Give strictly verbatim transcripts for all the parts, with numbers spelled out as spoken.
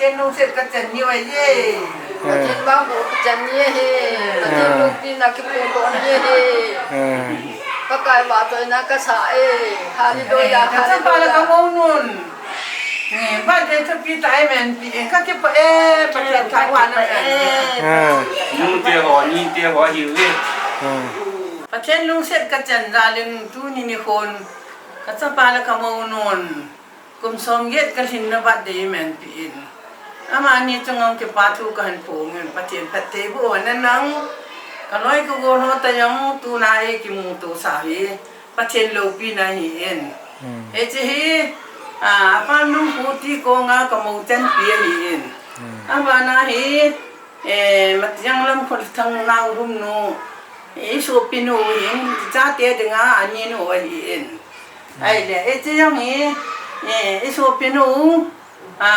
Pathen lungset kachan ni ahi. Pathen vangboh kachan ni ahi. Pathen loupina kiphongdoh ni ahi. Pakai vahchoina kasa e. Hallelujah, hallelujah. Kachapa le kamounun. Birthday thupi tah eimanpi in, kakipah e, Pathen thangvah in. Nute ho, nite ho ahiuve. Pathen lungset kachan jal in tuni nikhon kachapa le kamounun kum somget kalhinna birthday eimanpi in. Amani chunga kipa thu kahin phong in, Pathen phattheiboh hen lang. Kaloi kagol ho toh jong tuna eikimuto sa hi Pathen loupina ahi in. Hiche hi, a, Apam Lungpu ti konga kamou chanpi ahi in. Abana hi, eh, Matiang lam Kholthang Naorum nu, isopinu hin, chate dinga aninu ahi in. Ahile, hiche jong hi, eh, isopinu, a,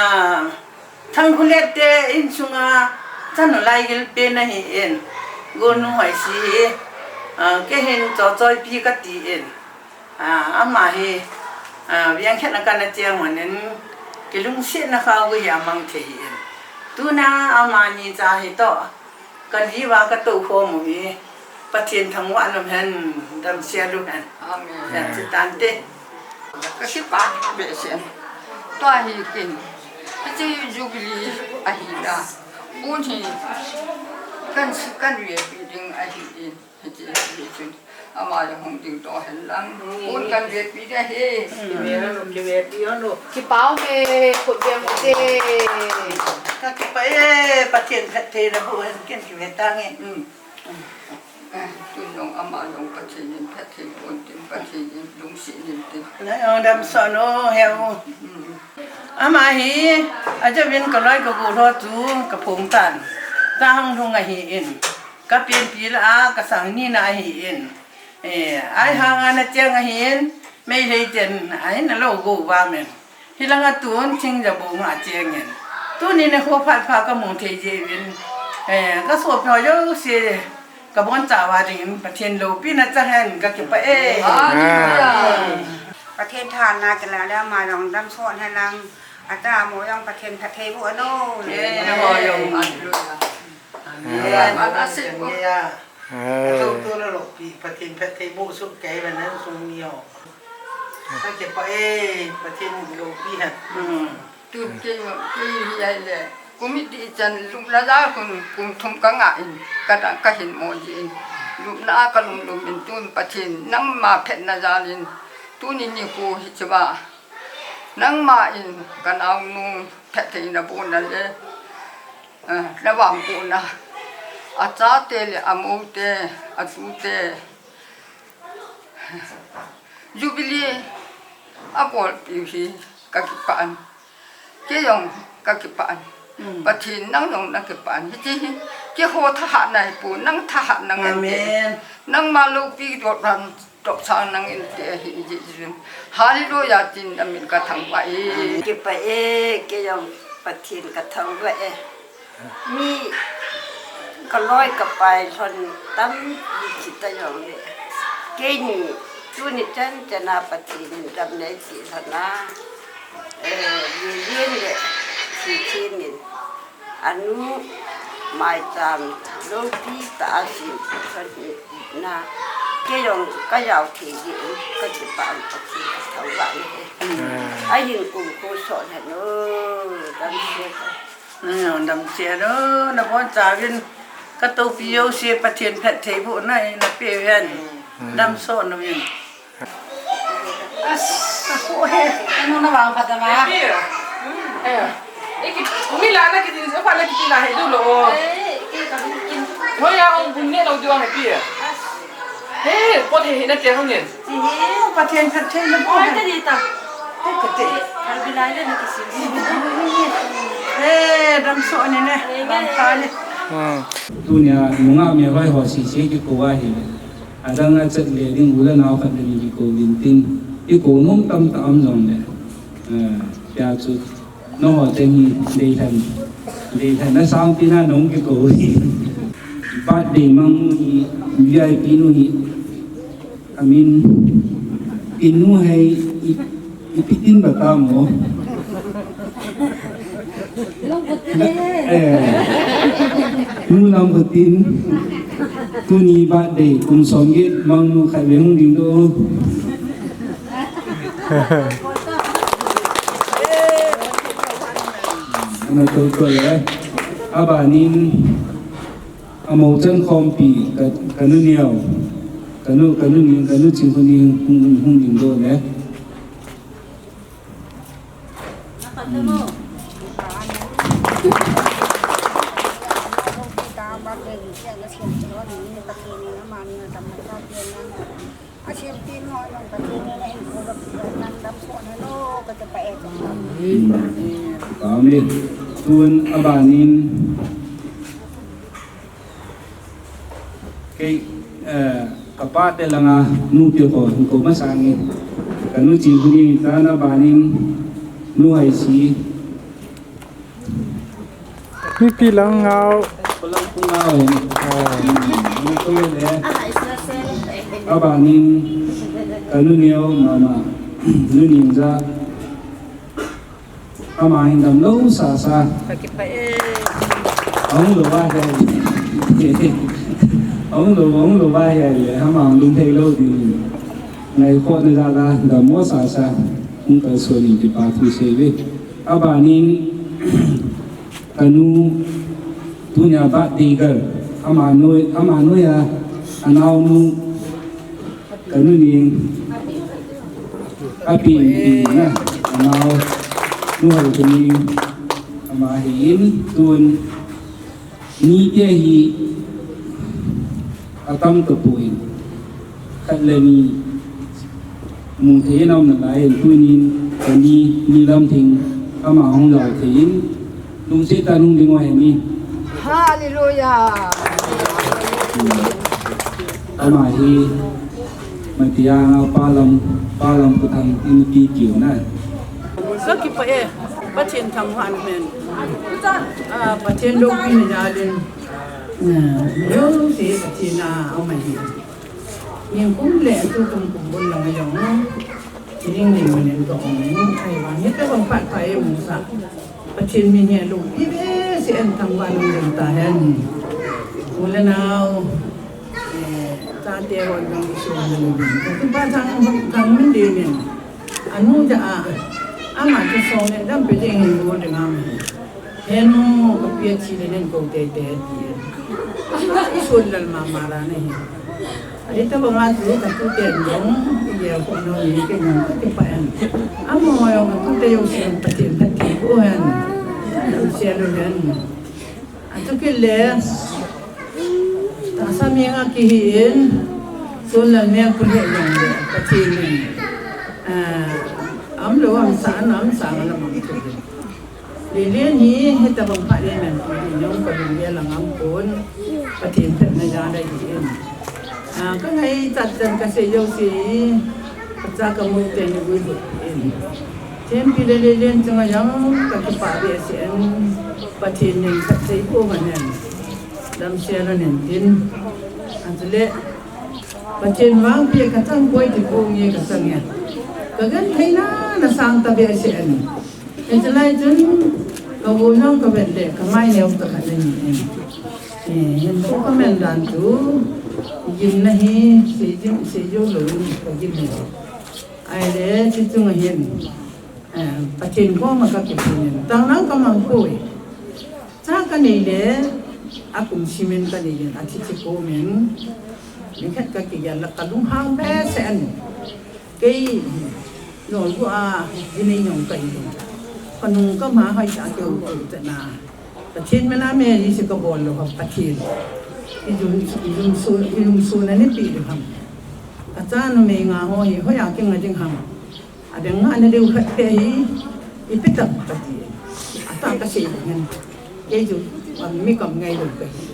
Thangkholet te insunga chanu laigil pen ahi in. Golnu Hoisi hi, a, keihin Choichoipi kati in. A, ama hi, a, Vengkhet a kana cheng uva nin, kilungsetna khaogui hi amang thei in. Tuna amani cha hitoh kali uva katoukhom u hi, Pathen thangvah lum hen, damsel u hen. Amen. Hiche tante. Kakipah behseh. Tua hi kin, hiche Jubilee ahi na, pon hi kan si kan vepi ding ahi in. Hiche hi chun ama jong hung dingdoh hen lang, pon kan vepi ding ahi. Kipa ume, khut beng ute. Kakipah e, Pathen phattheina boh hen, ken kive tange. Tun jong ama jong Pathen in phatthei pon tin, Pathen in lungset in tin. Nang jong damsot un, he u. Ama hi ajouvin kaloi kagol ho chu kaphong tan. Kahung lhung ahi in. Kapenpi lah a kasang nina ahi in. Eh, ahivanga nacheng ahi in. Meitei ten ahin alou go uva men. Hilanga tun Thingjabung a cheng in. Tuni nikho phat pha kamu thei jeh uvin. Eh, kasopi ho jouse kabonchauva dingin Pathen loupina chang hen, kakipah e. Hallelujah. Pathen thahatna kila le ama jong damsot hen lang. Acha mo jong Pathen phattheiboh hen o. Eh, nangho jong. Hallelujah. Amen. Amen. Hallelujah. Amen. Amen. Pathen phattheiboh soh kei vang nan sung ni o. Kakipah e, Pathen loupi hen. Tun kei, kei hi ahile, committee chan lupna jal khun kum thum kangah in, kadang kahin mo jin. Lupna a kalum lum in tun Pathen nangma phatna jal in, tuni nikho hiche va nangma in kanaonu phattheina bohna le, eh, navangbohna, achate le amoute, atute, Jubilee abolpiu hi kakipah in. Kei jong kakipah in. Pathen nang jong nakipah in. Hiche hi keiho thahatna hipon, nang thahatna ngen te. Amen. Nangma loupi dot ran dot sang nang in te ahi jeh chun. Hallelujah tin namin kathangvah e. Kipah e, kei jong Pathen kathangvah e. Mi kaloi kapai lhon tampi thi ta jongle, keini tuni chan chana Pathen in damna eipeh lhon a, eh, Lelen le Thithin in anu maicham loupi tah a sempeh lhon na, kei jong kajao thei jeh in kakipah in Pathen kathangvah in ahi. Ahin kum kho soh lhon o, damsel. Nang jong damsel o, nabonchauvin katoupi jouse Pathen phattheibohna napeh uvin. Damsot uvin. As, ako he, ano na vangphat ama. Happy. Eh. Eh, ki, mi la na kitin, pa na kitin na he dulou. Hoiya, ong bun ne lou diu a happy. He, pot he, he na tia hong yen. Pathen phatthei naboh. Oi, ta di ta. He, kati. Harbi lai le na kisim. He, damsot ni ne. Damsot ni. Hmm. Tunia, nungah melhoi ho sese kikou ahi. Adang a chat le ding u le nao khat le ni kikou vin tin. Kikou nom tamtah um jongle. Eh, tia chu. Nangho cheng hi deilhen, deilhen na sang tina nahung kikou hi. Birthday mang hi, V I P nu hi. I mean, inu hi, i, ipi tin ba tam mo. Eh, nu lam khutin. Tuni birthday kum som get mangnu khat vei hung dingdoh. Ana to to le. Abanin, amau chan khompi, ka, kanu neo, kanu, kanu ni, kanu Chingkhuni hung, hung dingdoh le. Amen. Tun abanin, kei, eh, kapa te langa nu te ho, ko masang e. Kanu Chingkhuni, tun abanin, nu Haisi. Mipi lang ngau. Ko lang pu ngau. Oh. Ni ko le. Abanin, kanu neo mama. Nu Ningja. Ama hin damlou sasa. Ka kipah e. Ahung lou va he. Ahung lou, ahung lou va he le. Ama hung lung thei lou ding. Ngaikhohna jal a dammo sasa. Hung kalson in kipa thu sei ve. Abanin, kanu tunia birthday girl. Ama noi, ama noiya, anaonu. Kanu Ning, api, api na, anao, nu Haotening, ama hin, tun, ni te hi, atam tapoi, khat le ni, mu thei nom nalai, tunin, kani, ni lam thing, ama hung jao thei, lungset tah in hung ding u ahi. Hallelujah. Ama hi, Matiang a palam, palam kuthang in ti kiu na. Ka kipah e, Pathen thangvah in. Ah, Pathen loupina jalin. Ah, loupina Pathen a, ama hi. Nikum le tukum kum bul lang jong. Ning ning manin ka ong in, ahivang hitabang phat pha e musa. Pathen min hi aloupi behseh in thangvah in um tahen. U le nao, eh, chate hon jong isun le min. Katupa thang, thang min le min. Anu ja a, ama chu song le dam pe ding hin bol ding ama hi. Henu, kapi a thi le nen ko teitei ti. Isun lal mama ra na hi. Ahi tabang a chu katute jong, igel khoh nau ni kei jong kakipah e. Amaho jong katute jousen Pathen phatthei boh hen. Sel u hen. Achu kit le, tahsa mi nga kihi in, sun lal meng pu le jong le, Pathen in. Ah, am lo am sa, am sa nga la mang chu. Lelen hi, hitabang phat le men pu le jong, kalung le lang am pon, Pathen phatna jal ahi in. Ah, ka ngaichat chan kasei jouse hi, kacha kamu te ni vui vui in. Thempi le Lelen chunga jong kakipah behseh in, Pathen in phatthei boh hen. Damsel anen tin. Achule, Pathen vangpeh kachang poi ti pon nge kachang e. Kagenthei na, na sang ta behseh in. Hiche lai chun, ka u jong kavet le, kamai neo tah khat ahi in. Eh, hin bou kaman dan chu, gimna hi, seijin, seijou lou in, kagim ahi. Ahile, hiche chunga hin, eh, Pathen koma kakiphin in. Tang nang kamang poi. Cha kanei le, akum simin kanei in, athi thi komin. Nikhat kakigel le, kalunghang behseh in. Kei, nolgu a, hinei nong kahi. Kanung kama hoitah keu keu tena. Pathen mina Mary se kabol lou ham Pathen. Ijum, ijum sun, ijum sun ani pi lou ham. Acha numei nga ho hi, hoiya kinga ding ham. Adang nga na deu khat pe hi, ipi tam kati. Ata kasei ngen. Kei chu, mi kam ngai lou kahi.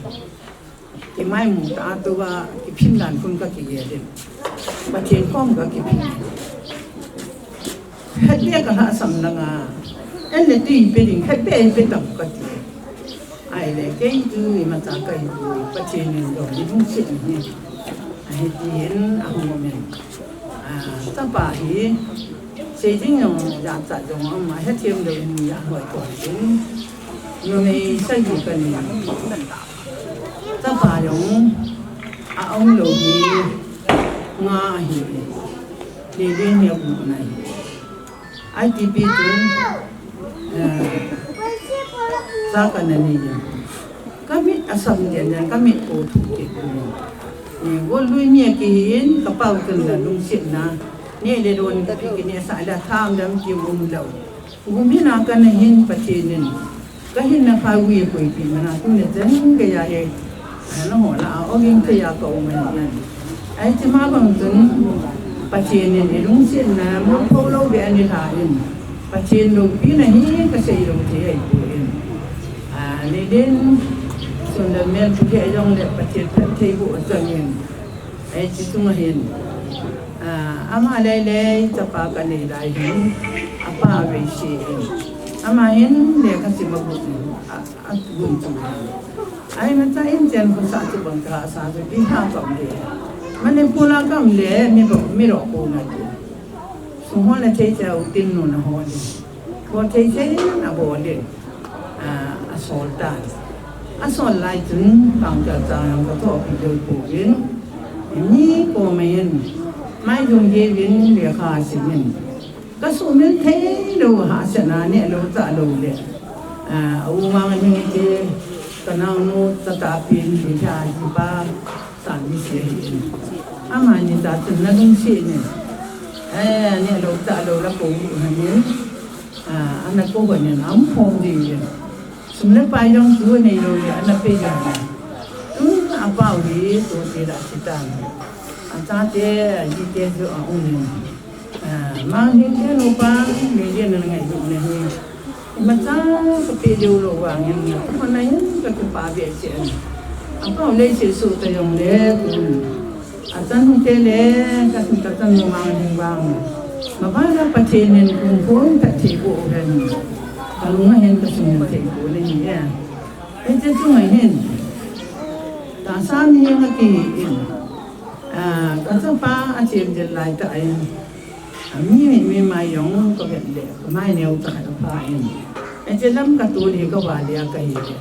Kimaimu tah a tua, kiphin dan khun kakigel in. Pathen kom kakiphin. Khat beh kalhahsam langa. An le tui pe ding, khat beh pe tam kati. Ahile, kei chu imacha kahi poi, Pathen in jong ilungset in ahi. Ahi tin, ahung um in. Ah, chapa hi, Sei ding jong jachat jong ama hethem lou ni ahoi kon tin. Numei sagi kanei. Chapa jong aum lou hi nga ahi. Lelen hi abu nai. Itipi chun, eh, cha kana nei jeng. Kamit asam jeng jeng, kamit po thu ke ku. Eh, golui mi akihin, kapau chun la lungsetna. Neh le don kapi kineh sah le tham dam ti um lou. Gumina kana hin Pathen in. Kahinna kha ui koipi mana tuni chan geiya e. Nangho lah a ogin thei a kaum ahi. Ahi ti ma bang chun Pathen in ilungsetna molpho lou be ani lha in. Pathen loupina hi kasei lou thei ahipoi. A, lelen sun le mel thu thei jong le Pathen phattheiboh achang in. Ahi ti chunga hin. A, ama lei lei chapa kanei lai hin. Apa avei se in. Ama hin lekha sim agot in. A, agun chu. Ahi mata in chen khosa chu bang kasa chu ti ha kam le. Manipur a kam le mi bo, mi ro ko na ti. Sung hol na thei thei u tin nu na hol in. Hol thei thei na bol in. A, asol tan. Asol lai chun pang ka cha yang ka tho pi dol pu in. Mi ko mai in. Mai dung ge vin lekha sim in. Ka sumil thei lou hahsatna neh lou chah lou le. A, u mang hing te, ka naonu tata pen ti tha hi pa, san mi se hi. Amani ta chun na lungset ne. Eh, neh lou chah lou la ko u ha ne. A, ana ko ba ne na um phong di le. Sum le pai jong chu nei lou le, ana pe jong. Tun apa u hi, tu ti la ti ta. A chate, a jite chu aum ne. A, mang hin ke nupa, mi dia na ngai du na hi. Imacha ka pe diu lou vang in, ka pa na hin ka kipah be che. Apa u lei che su ta jong le, tu. Achan hung te le, ka sun ka chan mu mang hin vang. Ma ba na Pathen in kum kum ka thei ko hen. Ka lung a hin ka sun thei ko le ni e. E che chu ngai hin. Tahsa mi nga ki in. A, ka chapa a chem jel lai ta in. A mi, mi, mi mai jong ka vet le, ka mai neo ta ka pa in. E che lam ka tul hi ka va le ka hi le.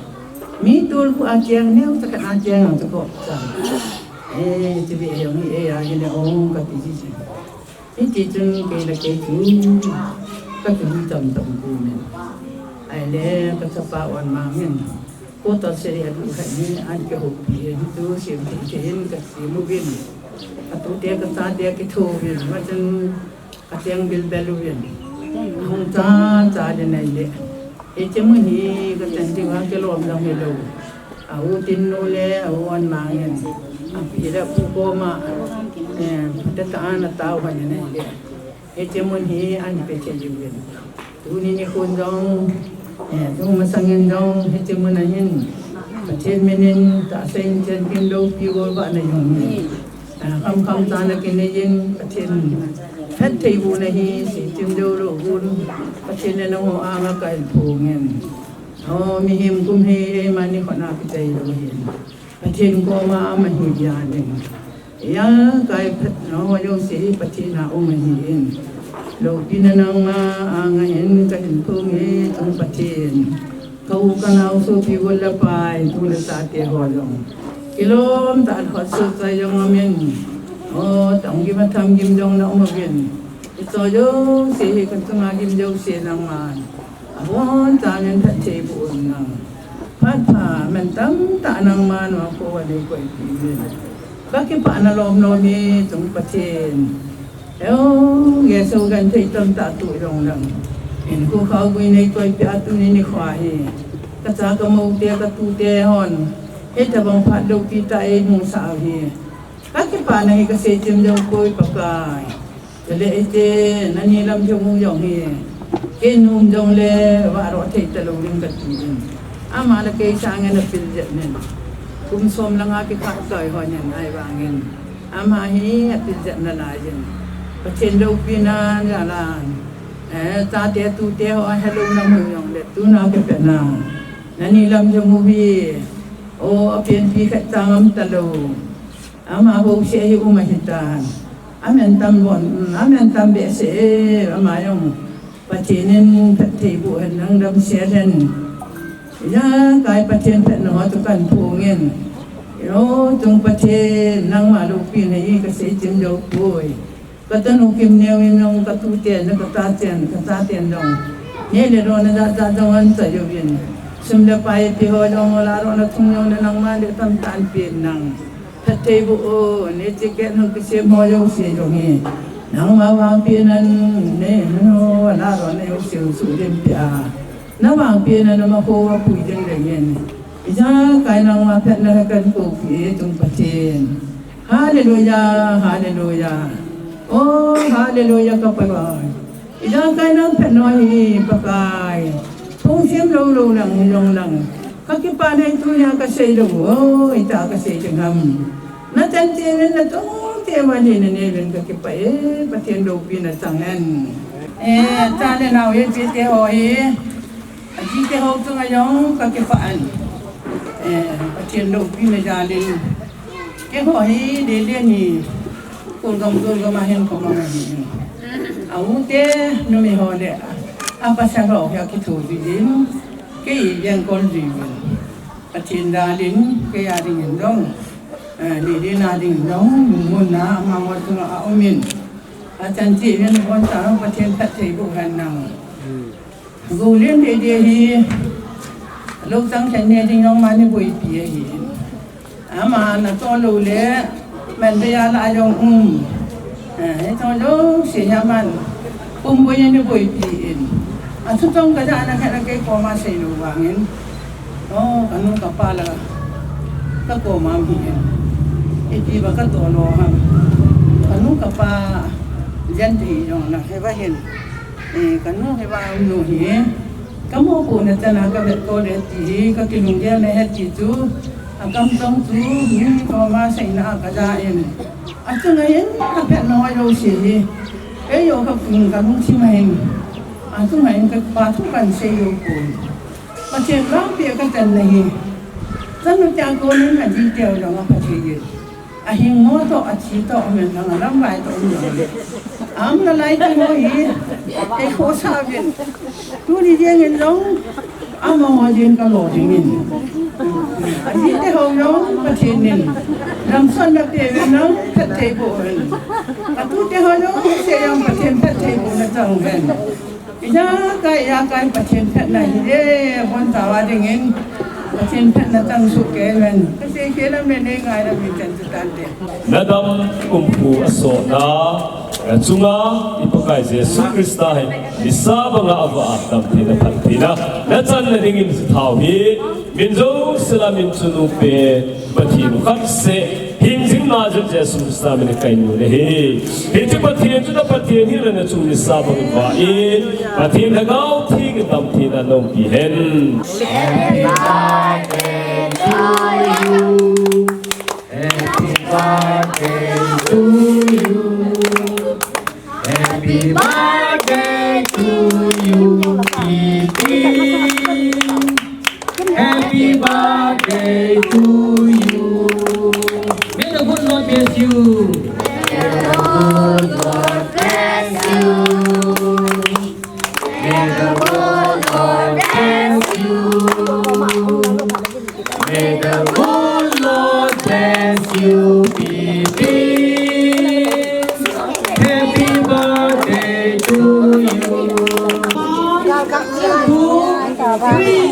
Mi tul bu a cheng neo ta ka a cheng ang ta ko cha. E, ti ve jong hi e a hi le ong ka ti ji ji. Hiti chun kei le kei chu ka chu tam tam ku men. Ai le ka chapa wan ma men. Ko ta se ya du kha ni an ke ho pi he tu se mi te hin ka se mu bin. Ka tu te ka ta te ki tho bin. Ma chun ka tiang bil bel u bin. Hung ta ta de nai le. E che mu hi ka tan ti wa ke lom dang he lo. A u tin nu le a u an ma ngen. A pi da pu ko ma. Eh, ta ta an ta u ha ne nai le. Hiche mun hi an pe che jiu vin. Tuni nikhon jong, eh, tu masang in jong, hiche mun a hin. Pathen min in, tahsa in chen kin loupi gol vahna jong hi. Ah, kham kham tah a kinei in, Pathen phattheibohna hi, seichim jou lou gun. Pathen in nangho anga kahin phong in. O, mihem kum hi, eima nikho a kichai lou hin. Pathen koma ama hi jal in. Ijakai phatna ho jouse hi Pathen a um ahin. Loupina nangma anga hin kahin phong e, Chong Pathen. Ka u ka nao sopi gol le pai, tu le chate ho jong. Kilom tah a hot sot chai jong aum in. O, tam gim a tham gim jong na um uvin. Hiche jouse hi ka chunga gim jouse nangman. Abon chauvin phattheiboh un nang. Phat pha, mantam tah nangman nangho nei koipi uvin. Ka kipah na lom lom e, Chong Pathen. Eo, gei so genthei tamtah tu jong lang. Hinkho khaogui nei koipi a tuni nikho hi. Ka cha ka mou te, ka tute hon. Hitabang phat loupi tah eimusah u hi. Ka kipah na hi ka seichim jou poi Pakai. Chule eite, nani lam jong u jong hi. Kei nom jong le, vah ro thei talou ding kati in. Ama le kei sangin apil jep in. Kum som langa kikah toi hon in ahivangin. Ama hi apil jep nalai in. Pathen loupina jal a. Eh, chate tute ho ahelou na mu jong le, tuna kipah na. Nani lam jong u hi. O, apianpi khat cha ngam talou. Ama bouseh hi um ahitan. Amen tam bon, amen tam behseh e, ama jong Pathen in phatthei boh hen, nang damsel hen. Ijakai Pathen phatna ho chu kahin phong in. Eiho chung Pathen, nangma loupina hi kasei chim jou poi. Ka tanu Kimneo in jong, ka tute, ka taten, ka taten jong, neh le dohna jat jat jong ahin cha uvin. Sum le pai pe ho jong, la dohna thum jong le nangma le tamtah in pe in nang. Phatthei boh o, neh cheh keh nang kisem ho jouse jong hi nangma vangpeh nan, neh ho, la dohna jouse suhlim peh a, na vangpeh nan, ama kho a pui ding leng in. Ijakai nangma phatna hi kahin koupi e chung Pathen. Hallelujah, hallelujah. Oh, hallelujah, ka Pakai. Ijakai nang phatna hi Pakai, phung sem lou lou lang hijong lang, ka kipah na hi tunia kasei lou, oh, ita kasei ding ham. Na chan cheh uvin, na tong cheh uvin, na nei uvin ka kipah e, Pathen loupina chang hen. Eh, cha le nao, eh, chate ho hi. Ajite ho chunga jong ka kipah in. Eh, Pathen loupina jal in. Keiho hi Lelen hi Kolgam, Kolgam a hin ka mang ahi. A u te numei ho le a pasal ho hi akitho jin. Kei jeng kol jin. Pathen jal in kei a ding in jong, eh, Lelen a ding in jong, mun a ama ho chunga aum in. Achan cheh uvin, bon cha Pathen phatthei boh hen nang. Golin Dede hi, lou chang khen ne ding jong ama nei boipi ahi. Ama natoh lou le, man be a la jong um. Eh, hitoh jouse hi aman pum boi nei boipi in. Athu tong kajah na khen a kei koma sei lou vangin. Oh, kanu kapa la, ka koma um hi in. Ipi ba katoh lou ham. Kanu kapa jen ti jong na he ba hin. Eh, kanu hi vang nu hi, kamopohna chan a kavet kol e ti hi, kakilunggel na ahi ti chu, akam chong chu, mi koma seina a kaja in. Achunga hin, aphatna ho jouse hi, kei jong ka, kalungthim a hin, achunga hin kapa thu kahin sei jou poi. Pathen vangpeh a kachan na hi, chanu tia konin ajite ho jong apha thei in. Ahing mo toh, athi toh, amen lang, alamvai toh, aum jong le. Aum nalai te ho hi, eikhohsah uvin. Tuni jeng in jong, amaho jeng kalo ding in. Ajite ho jong, Pathen in damsotna pe uvin lang, phatthei boh uvin. Atute ho jouse jong, Pathen phatthei bohna chang uvin. Ijakai, ijakai Pathen phatna hi e, bon cha a ding in Pathen phatna chang soh kei uvin. Kasei kei lam le nei ngai lam in chan chu tante. Nadam kumkhu asohna, eh, chunga i Pakai Jesu Christa hi nisa banga avah a damtheina phattheina nachan na ding in thao hi, min jouse lam in chunu pen Pathen khat seh. Hingjing na jeh Jesu Christa min in kahin mun ahi. Hiche Pathen chu na Pathen hi le nachung nisa bang in vah in, Pathen Lhagao Theng in damtheina naumpi hen. Happy birthday to you. Happy birthday to you. Happy birthday to you, P P. Happy birthday to you. May the good Lord bless you. May the good Lord bless you. May the good Lord bless you. May the good Lord bless you, P P. Happy birthday to you. Two, three.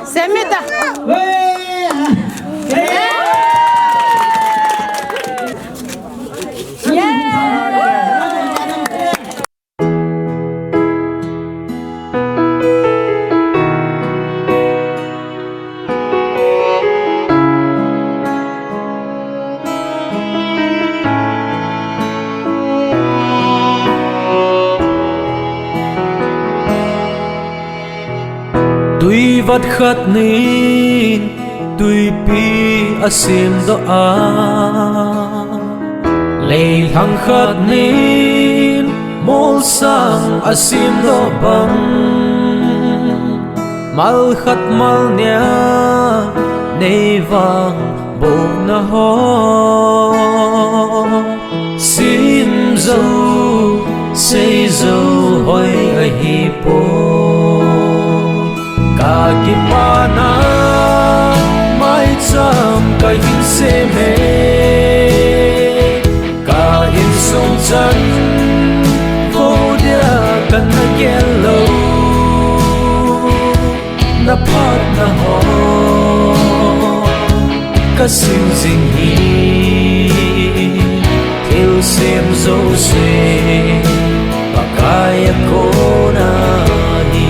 Semita. Hey. Tui vat khat nin tuipi a simdoh a, leilhang khat nin molsang a simdoh bang, mal khat mal nia nei vang Bohna ho sim jou, sei jou hoi ahipoi. Ka kipana maicham kahin sem e. Ka insung chan vo dia kana gel lou. Na phatna ho ka sim jing hi. Thilsem jouse Pakai a kona hi.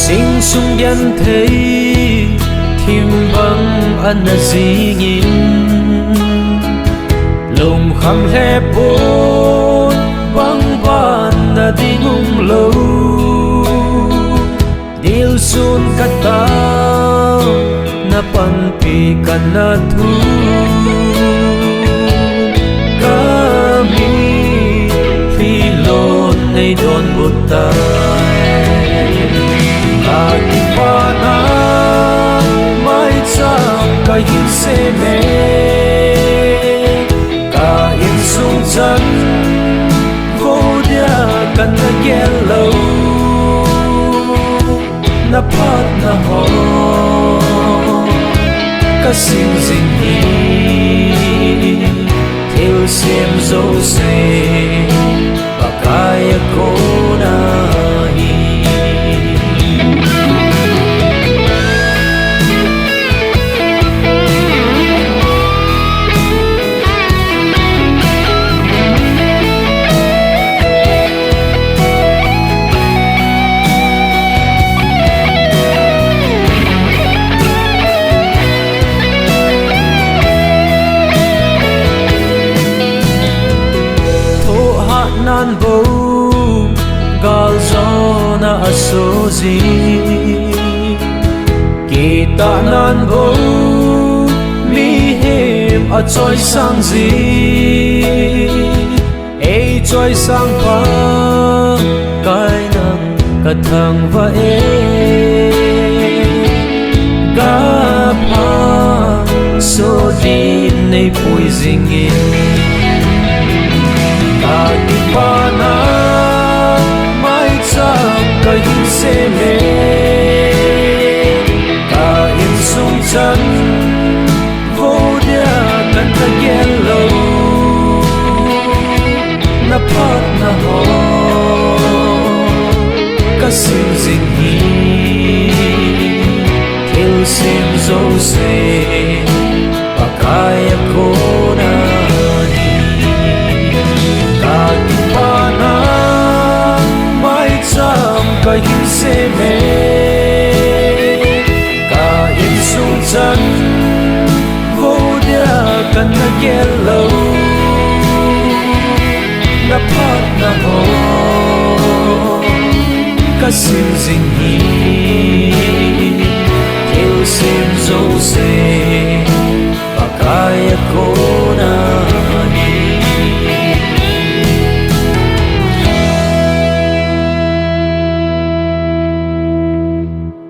Sing sung genthei thim bang ana jingin, lungkham lheh pon bang ban na ding umlou. Dilsun katao, na panpi kana thum. Ka mitlhi lon nei donbut tai. Ka kipana maicham kahin sem e. Ka insung chan vo dia kana gel lou. Na phatna ho ka sim jing hi. Thilsem jouse Pakai a kona hi. Thohhatnan bou galjona aso jing. Kitahnan bou mihem achoisang jing. Ei choisang Pakai nang kathangvah e. Ka phatsoh din nei pui jingin. Ka kipana maicham kahin sem e. Ka insung chan vo dia kana gel lou. Na phatna ho ka sim jing hi. Thilsem jouse Pakai a kona hi. Ka kipana maicham kahin sem e. Ka insung chan vo dia kana gel lou. Na phatna ho ka sim jing hi. Thilsem jouse Pakai a ko